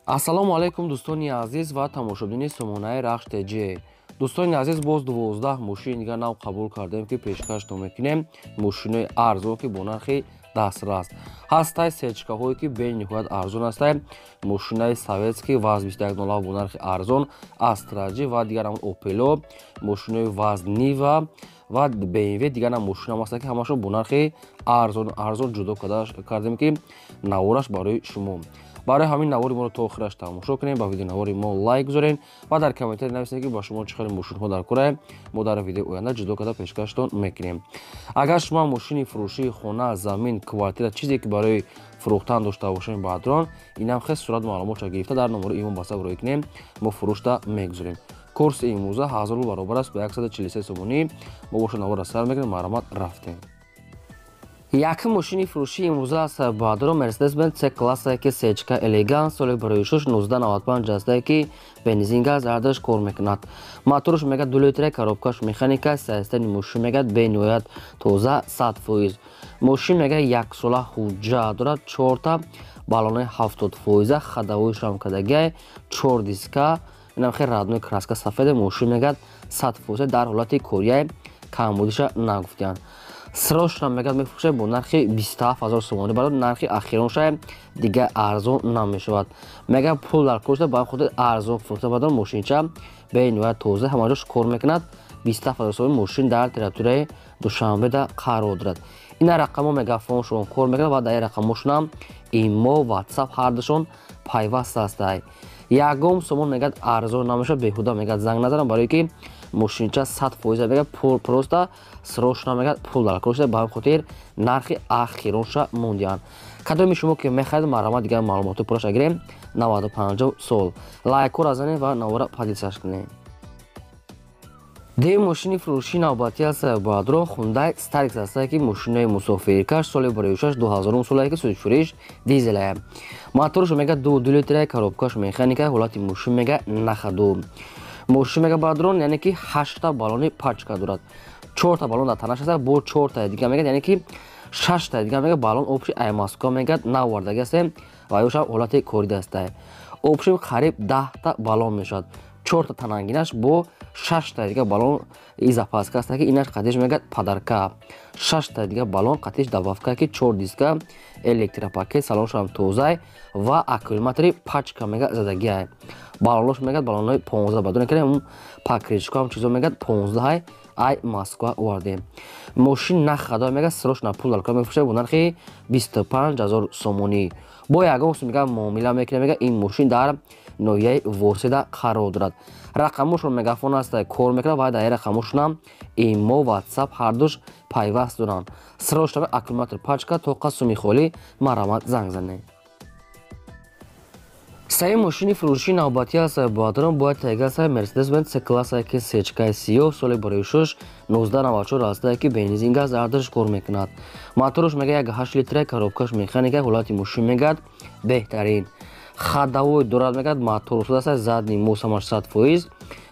Ассалому алайкум, дӯстони азиз ва тамошобини сомонаи Рахш ТЖ. Дӯстони азиз, боз 12 мошини дигар нав қабул кардем, ки пешкаштон мекунем. Мошинои арзон, ки бо нархи дастрас ҳастай, сечкаҳое, ки бениҳоят арзон ҳастай, мошинаи советский ВАЗ 2107 бо нархи арзон, Астра Ҷи ва дигар ҳамон Опело, мошинои ВАЗ, Нива ва БМВ, дигар ҳам мошина ҳастанд, ки ҳамашон бо нархи арзон арзон ҷудо кардем, ки навораш барои шумо. Барои ҳамин навори моро то охираш тамошо кунем, ба видеонавори мо лайк гузорем ва дар комментарий нависем, ки ба шумо чӣ хеле мошинҳо дар кора. Мо дар видеои оянда ҷудо карда пешкаштон мекунем. Агар шумо мошини фурӯшии, хона, замин, квартира, чизе ки барои фурӯхтан дошта бошем, баъдрон инам хел сурат маълумотша гирифта, дар номарои имо ватсап роӣ кунем, мо фурӯшта мегузорем. Курси имрӯза 1000 рубл баробар аст ба 143 сомонӣ. Мо боша навора сар мекунем, марҳамат, рафтем. Якум мошини фурӯшии имрӯза аст, баъдро, Мерседес Бенз С классае, ки сечка элегант, соли барои 1995 астае, ки бензин, газ ҳардаш кор мекунад. Моторш мегад 2 литра, коробкаш механика. Состояние мошин мегад бениҳоят тоза, 100%. Мошин мегад яксола ҳуҷҷат дорад, чорта баллонаи 70 фоиза, ходовойшам кардагиай, чор диска, инам хел родной краска сафеде. Мошин мегад 100% дар ҳолати корияй, камбудиша нагуфтиянд. Срочно мегад мефурӯшад бо нархи 27 000 сомонӣ. Барои нархи ахиронша дигар арзон намешавад. Мегад пул дар кор шуда, ба хотир арзон фурӯхта. Бадон, мошинча бениҳоят тоза, ҳамаҷош кор мекунад. 27 000 сомонӣ. Мошин дар территорияи Душанбеда қарор дорад. Ина рақамҳо, мегафоншон кор мекунад ва дар ин рақамҳошонам имо, ватсап ҳардушон пайваст ҳастай. Ягон сомон мегад арзон намешавад, беҳуда мегад занг назанам, барое ки мошинча 100% мегад просто срочно мегад пул дар кор шуда, ба ҳамин хотир нархи ахиронша мондианд. Кадоми шумо ки мехоҳед, марҳамат, дигар маълумоти пурраша гирем. 95 сол лайкҳоро занед ва навора поделиться кунед. Дуюм мошини фурӯшии навбатӣ аст, баъдро, Хундай Старикс астае, ки мошинаи мусофиркаш, соли барои 2000 солае, ки сӯзишфуриш дизелая. Моторшо мега 2,2 литра, коробкаш механика. Ҳолати мошин мега на ходу. Мошин мега, баъдрон, яъне ки ҳашта баллони пачка дорад, чорта баллон дар танаш аст, бо чортаи дига мегад, яъне ки шаштаи дига мега баллон общий ай Москва мегад навардаги астем ва ёшам ҳолати корида астае. Общем, қариб 10та баллон мешавад: чорта танангинаш бо шашта дига баллон и запаска аст, ки инаш қатиш мегад подарка, шашта дига баллон қатиш добавка, ки чор диска, электропакет, салоншам тозай ва аккумулятори пачка мегад задагиай. Баллонош мегад баллонои 15, бадоне ки покрышкаам чизо мегад 15-ай, ай Москва овардем. Мошин на ходу, мегад срочно пул дар кор мефурӯшад бо нархи 25 000 сомонӣ. Бо ягон сум мегад муомила мекунад. Мегад ин мошин дар ноҳияи Воседа қарор дорад. Рақамошон мегафон аст, кор мекунад ва дар ин рақамошонам имо, ватсап ҳардуш пайваст доранд. Срочно аккумулятор пачка, тоқа суми холӣ, марҳамат, занг занед. Сеюм мошини фурӯшии навбатӣ аст, баъдрон, бояд тайгаса Мерседес Бенз С классае, ки сечкаи сиёҳ, соли барои 1994 астае, ки бензин, газ ҳардаш кор мекунад. Моторш мега 1,8 литра, коробкаш механика. Ҳолати мошин мегад беҳтарин, ходовой дорад, мегад мотор аст, задний мост ҳамаш 100%.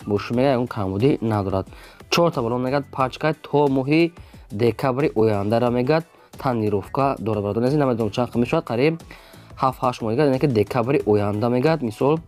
Мошин мега ягон камбудӣ надорад. Чорта баллон мегад пачка, то моҳи декабри ояндара мегад тонировка дорад. Бародари азиз, намедонам чанд мешавад, қариб 7-8 моҳ дигар, яъне ки декабри оянда мегад, мисол,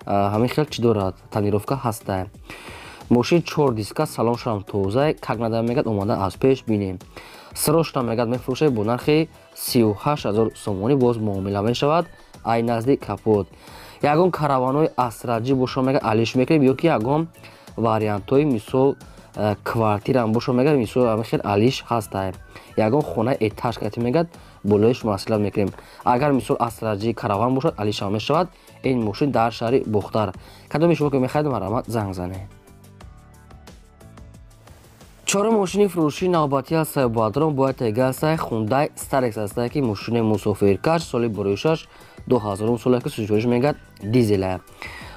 ҳамин хел чӣ дорад, тонировка ҳаста. Мошин чор диска, салоншам тоза, как надо мегад омада аз пеш бинем. Срочно мегад мефурӯшад бо нархи 38 000 сомонӣ, боз муомила мешавад. Ай назди капот ягон караванҳои Астра Ҷи боша, мегад алиш мекунем, ё ки ягон вариантҳои, мисол, квартираам боша, мегад, мисол, ҳамин хел алиш ҳаста. Ягон хонаи этаж кати мегад болоиш маслиҳат мекунем. Агар, мисол, Астра Ҷи, караван бошад, алишам мешавад. Ин мошин дар шаҳри Бохтар. Кадоми шумо ки мехоҳед, марҳамат, занг занед. Чорум мошини фурӯшии навбатӣ аст, баъдрон, бояд тега астае, Хундай Старекс астае, ки мошини мусофиркаш, соли барои 2000 соле, ки сӯзишвориш мегад дизелая.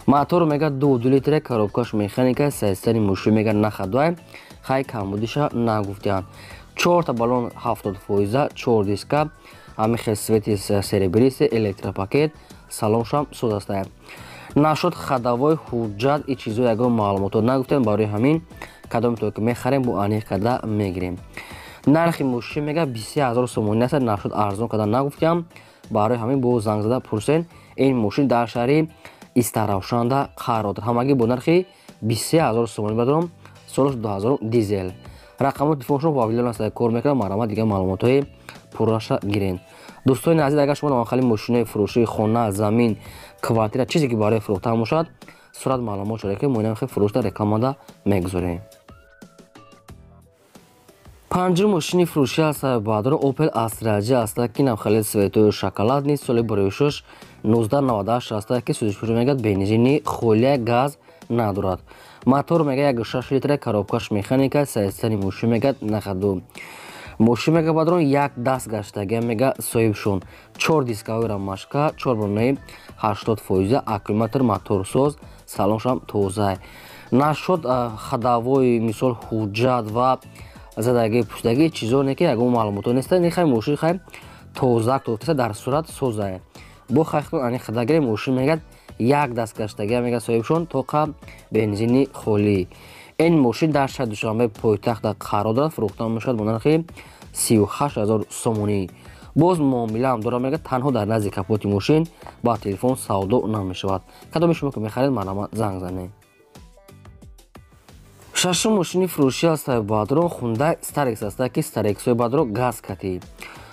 Мотор мегад 2,2 литра, коробкаш механика. Состояние мошин мегад на ходу, хай камбудиша нагуфтианд. Чорта баллон 70 фоиза, чор диска, ҳамин хел цвети серебристый, электропакет, салоншам соз астае. Нашуд ходовой, ҳуҷҷат и чизо ягон маълумотро нагуфтем, барои ҳамин кадоме то ки мехарем, бо аниқ карда мегирем. Нархи мошин мега 23 000 сомонӣ аст. Нашуд арзон карда нагуфтиам, барои ҳамин бо занг зада пурсен. Ин мошин дар шаҳри Истаравшанда қарор дорад. Ҳамагӣ бо нархи 23000 сомонӣ бародарон, солаш 2000 дизел. Рақамҳои телефоншон Вавилон аст, кор мекунад, марҳамат дигар маълумотҳои пурраша гирен. Дӯстони азиз, агар шумо хали мошинаи фурӯшии хона, замин, квартира, чизе ки барои фурӯхтан бошад, сурат маълумот шуда ки мо инам фурӯшда рекламада мегузорем. Панҷум мошини фурӯшӣ аст бародарон, Opel Astra J аст, ки инам хеле цветои шоколадный, соли барои 1998 аст, ки сӯзишфурӯшӣ мегӯяд бензини холия, газ надорад. Мотор мега 1.6 литра, коробкаш механика, состояние мошин мегӯяд нахаду. Мошин мега бародарон як даст гаштагия мега соҳибшон. 4 дисковой рамашка, 4 баронаи 80%, аккумулятор моторсоз, салоншам тоза. Нашуд ходовой, мисол ҳуҷҷат ва задагӣ пуштагӣ чизо не ки ягон маълумото нест. Нехай мошин хай тоза тоза дар сурат соза. Бо хайхтон ани хадагири мошин мегӯяд як даст гаштагия мега соҳибшон, тоқа бензини холӣ. Ин мошин дар шаҳри Душанбе пойтахт қарор дорад, фурӯхта мешавад бо нархи 38000 сомонӣ. Боз муомила ҳам дорад, мегӯяд танҳо дар назди капоти мошин ба телефон савдо намешавад. Кадоме шумо ки мехаред, марҳамат занг занед. Шашум мошини фурӯшӣ аст бародарон, Hyundai Starex аст, ки Starex-ҳои бародарон газ катӣ.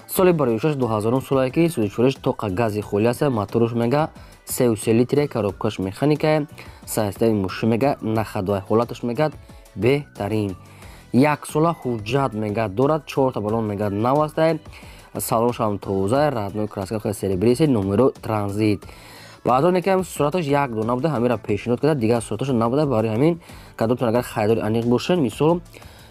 Соли барои 2000 солае ки сӯзишфурӯш тоқа гази холӣ аст, мотораш мега 3.3 литре, коробкаш механика, состояние мошин мега нахадои, ҳолаташ мегӯяд беҳтарин. Як сола ҳуҷҷат мегӯяд дорад, 4 баллон мегӯяд нав аст, салоншам тоза, родной краска серебристый, номеро транзит. Баъдон якам сураташ як дона буда, ҳамира пешниҳод карда, дигар сураташ набуда. Барои ҳамин кадомтон агар харидори аниқ бошед, мисол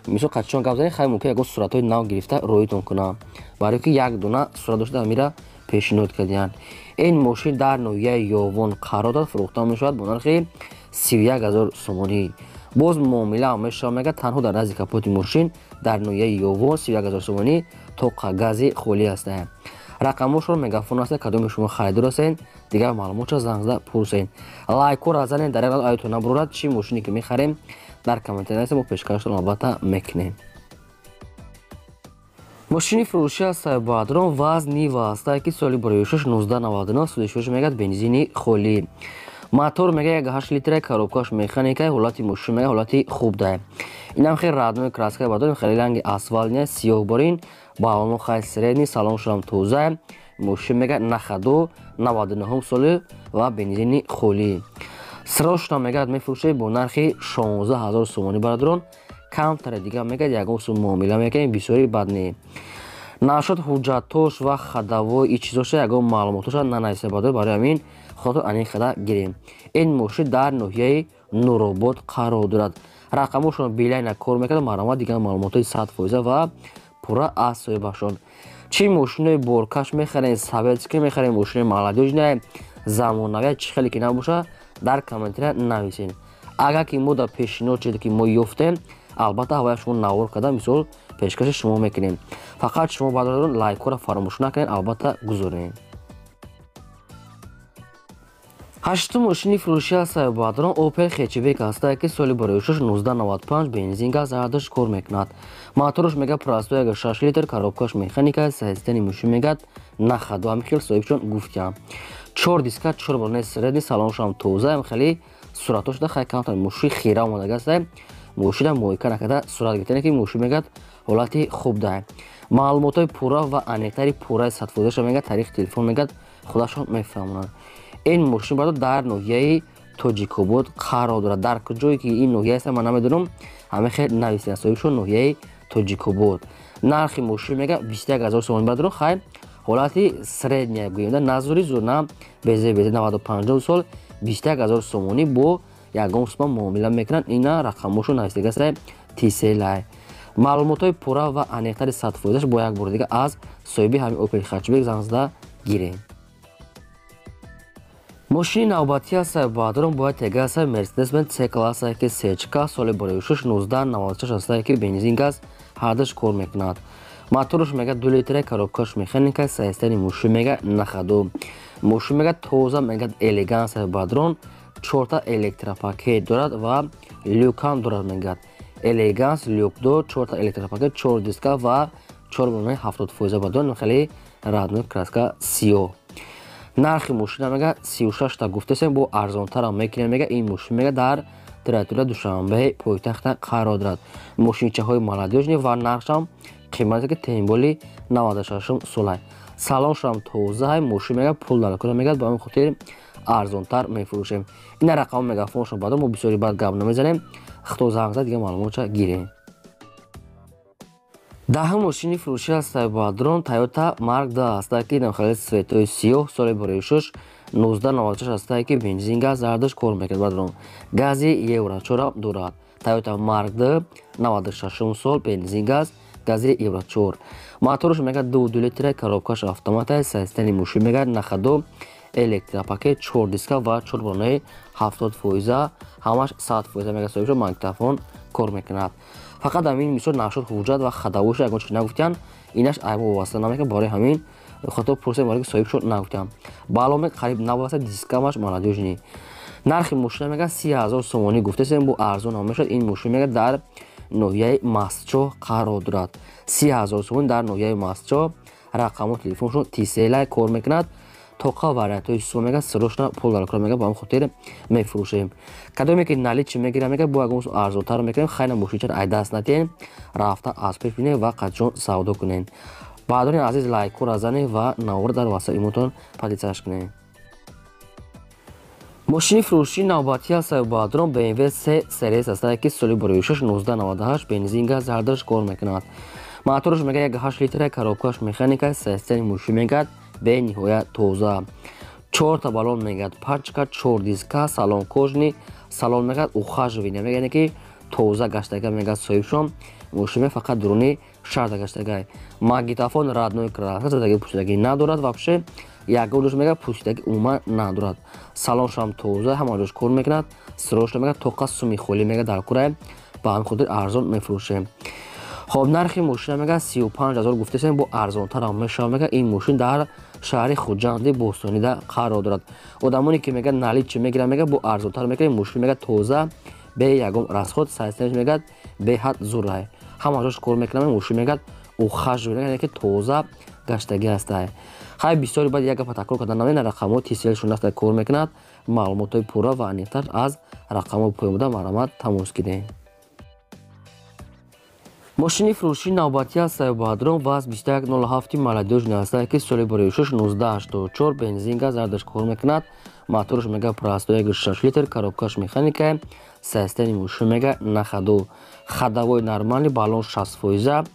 қачон гап занед, хай мумкин ягон суратҳои нав гирифта роитон кунам. Барои ки як дона сурат дошта ҳамира пешниҳод кардиянд. Ин мошин дар ноҳияи Ёвон қарор дорад, фурӯхта мешавад бо нархи 31000 сомонӣ. Боз муомила ҳам мешавад, мегӯяд танҳо дар назди капоти мошин дар ноҳияи Ёвон 31000 сомонӣ тоқа гази холӣ аст. Рақамҳошро мегафон аст, кадоме шумо харидор ҳастед, дигар маълумотро занг зада пурсед. Лайкҳоро занед, дар як оятон набурад, чӣ мошине ки мехарем дар комментария мо пешкаштон албатта мекунем. Мошини фурӯшӣ аст бародарон, ВАЗ Нива аст, ки соли барои 1999, сӯзишфурӯш мегӯяд бензини холӣ. Мотор мега 1.8 литра, коробкаш механика, ҳолати мошин мега ҳолати хуб дорад. Инам хеле родной краска бародарон, хеле ранги асфалт не, сиёҳ борин, баллоно хай средний, салоншам тоза. Мошин мега нахаду 99 соли ва бензини холӣ. Срочно мегӯяд мефурӯшед бо нархи 16000 сомонӣ бародарон. Камтаре дигар мегӯяд ягон сум муомила мекунем, бисёри бад не. Нашуд ҳуҷҷатош ва ходовой и чизоша ягон маълумотоша нанависа бародарон, барои ҳамин худатон аниқ хада гирем. Ин мошин дар ноҳияи Нуробод қарор дорад. Рақамҳошон билайна кор мекунад, марҳамат дигар маълумотҳои 100% ва пурра аз соҳибашон. Чӣ мошинои боркаш мехарем, советский мехарем, мошинои молодёжная, замонавия, чӣ хеле ки набоша, дар комментария нависед. Агар ки мо дар пешниҳод чизе ки мо ёфтем, албатта ҳавоя шумо навор карда мисол пешкаши шумо мекунем. Фақат шумо бародарон лайкҳоро фаромӯш накунед, албатта гузоред. Ҳаштум мошини фурӯшӣ аст бародарон, Opel Hatchback аст, ки соли барои 1995 бензин газ ҳардуш кор мекунад. Мотораш мега простой 1.6 литр, коробкаш механика, состояние мошин мегӯяд нахаду, ҳамин хел соҳибшон гуфтям. 4 диска, 4 баллони средний, салоншам тоза, ҳам хеле суратҳо шуда хай камтар мошин хира омадага аст. Мошина мойка накарда сурат гирифта, ки мошин мегӯяд ҳолати хуб дорад. Маълумотҳои пурра ва аниқтари пурраи 100%-ша мегӯяд таърихи телефон мегӯяд худашон мефаҳмонанд. Ин мошин бародар дар ноҳияи Тоҷикобод қарор дорад. Дар куҷое ки ин ноҳия аст ман намедонам, ҳама хел нависед соҳибшон ноҳияи Тоҷикобод. Нархи мошин мегӯяд 21000 сомонӣ бародарон, хай ҳолати средняя гӯем, назури зур на безе безе 95 сол 21000 сомонӣ бо ягон сума муомила мекунанд. Ина рақамҳошон нависида аст тиселай. Маълумотҳои пурра ва аниқтари 100%-аш бо як бори дигар аз соҳиби ҳамин Opel Hatchback занг зада гирем. Мошини навбатӣ аст бародарон, бояд тега аст Mercedes-Benz C-класс ки сечка, соли барои 1996 аст, ки бензин газ ҳардуш кор мекунад. Мотораш мегӯяд 2 литра, коробкаш механика, состояние мошин мегӯяд нахаду. Мошин мегӯяд тоза, мегӯяд элеганс бародарон, 4 электропакет дорад ва люкам дорад мегӯяд. Элеганс, люк дор, 4 электропакет, 4 диска ва 4 баллони 70% бародарон, хеле родной краска сиёҳ. Нархи мошина мега 36 та гуфтесем, бо арзонтарам мекунем. Мега ин мошин мега дар территория Душанбе пойтахта қарор дорад. Мошинчаҳои молодёжный ва нархшам қимате ки темболи 96 солай. Салоншам тозаҳай, мошин мега пул дар кора мега, ба ҳамин хотир арзонтар мефурӯшем. Ина рақами мегафоншон баъдо мо бисёри баъд гап намезанем. Хто занг зад, дига маълумотша гирем. Даҳум мошини фурӯшӣ ҳастаи Бадрон Toyota Mark II ҳастае ки хеле цветои сиёҳ, соли 2006 1996 ҳастае ки бензин газ зардаш кор мекунад. Бадрон гази Евро 4 дорад. Toyota Mark II 96 сол, бензин газ, гази Евро 4. Мотораш мега 2,2 литра, коробкаш автомата, состояние мошин мега на ходу, электропакет, 4 диска ва 4 балонаи 70%, ҳамаш 100% мега соҳиб шуд, магнитофон кор мекунад. Фақат ҳамин мисол нашуд ҳуҷҷат ва ходовойша ягон чиз нагуфтиянд, инаш айбо вобаста намекунад, барои ҳамин хато пурсем, барои ки соҳиб шуд нагуфтиям. Баломе қариб набаста, дискамаш молодёжный. Нархи мошина мега 30 000 сомонӣ гуфтесем, бо арзон ҳам мешавад. Ин мошин мега дар ноҳияи Мастчоҳ қарор дорад. 30 000 сомонӣ дар ноҳияи Мастчоҳ. Рақамҳо телефоншон Тиселай кор мекунад. Тоқа вариантҳои сум мега срочно пул дар кор мега, ба ҳамин хотир мефурӯшем. Кадоме ки наличный мегирам мега, бо ягон арзонтар мекунем. Хайна мошинчаро ай даст надиҳем, рафта аз пеш бинем ва қадшон савдо кунем. Баъдони азиз, лайкҳоро занед ва навор дар васаи имотон поделиться кунед. Мошини фурӯшии навбатӣ ҳастаи Бадрон BMW 3 Series ҳастае ки соли 2006 1998, бензин газ зардаш кор мекунад. Мотораш мега 1,8 литра, коробкаш механика, состояние мошин мегӯяд бениҳоят тоза. Чорта баллон мегӯяд пачка, чор диска, салон кожаный, салон мегӯяд ухаживание мегӯяд, ки тоза гаштага мегӯяд соҳибшон. Мошин фақат дуруни шарта гаштагай. Магнитофон родной краска, задаги пӯшидагӣ надорад, вообще ягон ҷош мегӯяд пӯшидагӣ умуман надорад. Салоншам тоза, ҳама ҷош кор мекунад. Срочно мегӯяд тоқа суми холӣ мегӯяд дар курай, ба ҳамин хотир арзон мефурӯшем. Хоб, нархи мошина мегӯяд 35 000 гуфтесем, бо арзонтарам мешавад. Мегӯяд ин мошин дар шаҳри Хуҷанди бостонида қарор дорад. Одамоне ки мегӯяд наличный мегиранд, мегӯяд бо арзонтар мекунем. Мошин мегӯяд тоза, бе ягон расход, состояние мегӯяд беҳад зурай, ҳама ҷош кор мекунам. Мошин мегӯяд ухаживание, ки тоза гаштагӣ ҳастай. Хай, бисёри баъд як гапа такрор кардан намена, рақамҳои Тиселшон аста кор мекунад. Маълумотҳои пурра ва аниқтар аз рақамҳои поён буда марҳамат тамос гиред. Мошини фурӯшии навбатӣ ҳастаи Бадрон ВАЗ 2107 молодёжный ҳастае ки соли 2006 1984, бензин газ зардаш кор мекунад. Мотораш мега простой 1,6 литр, коробкаш механика, состояние мошин мега на ходу, ходовой нормальный, баллон 60%,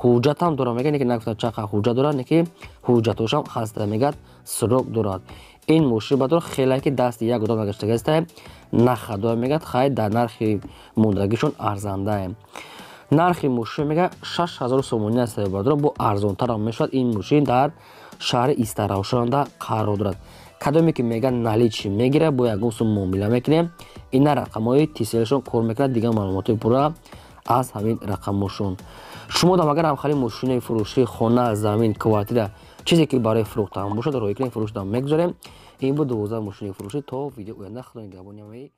ҳуҷҷатам дорад мега, не ки нагуфта чақа ҳуҷҷат дорад, не ки ҳуҷҷатошам ҳаста, мегӯяд срок дорад. Ин мошин бадор хеле ки дасти як одам нагаштагааста, на ходу мегӯяд. Хай, дар нархи мондагишон арзандае. Нархи мошин мега 6000 сомонӣ аст, бардор, бо арзонтарам мешавад. Ин мошин дар шаҳри Истаравшанда қарор дорад. Кадоме ки мега наличный мегирад, бо ягон сум муомила мекунем. Ина рақамҳои Тиселшон кор мекунад. Дигар маълумотҳои пурра аз ҳамин рақамҳошон. Шумо дам агар ҳамхали мошинаи фурӯшии, хона, замин, квартира, чизе ки барои фурӯхтан бошад, роҳӣ кунем, фурӯшдан мегузорем. Ин буд 12 мошини фурӯшӣ. То видео оянда, худо нигаҳбони ҳамаи.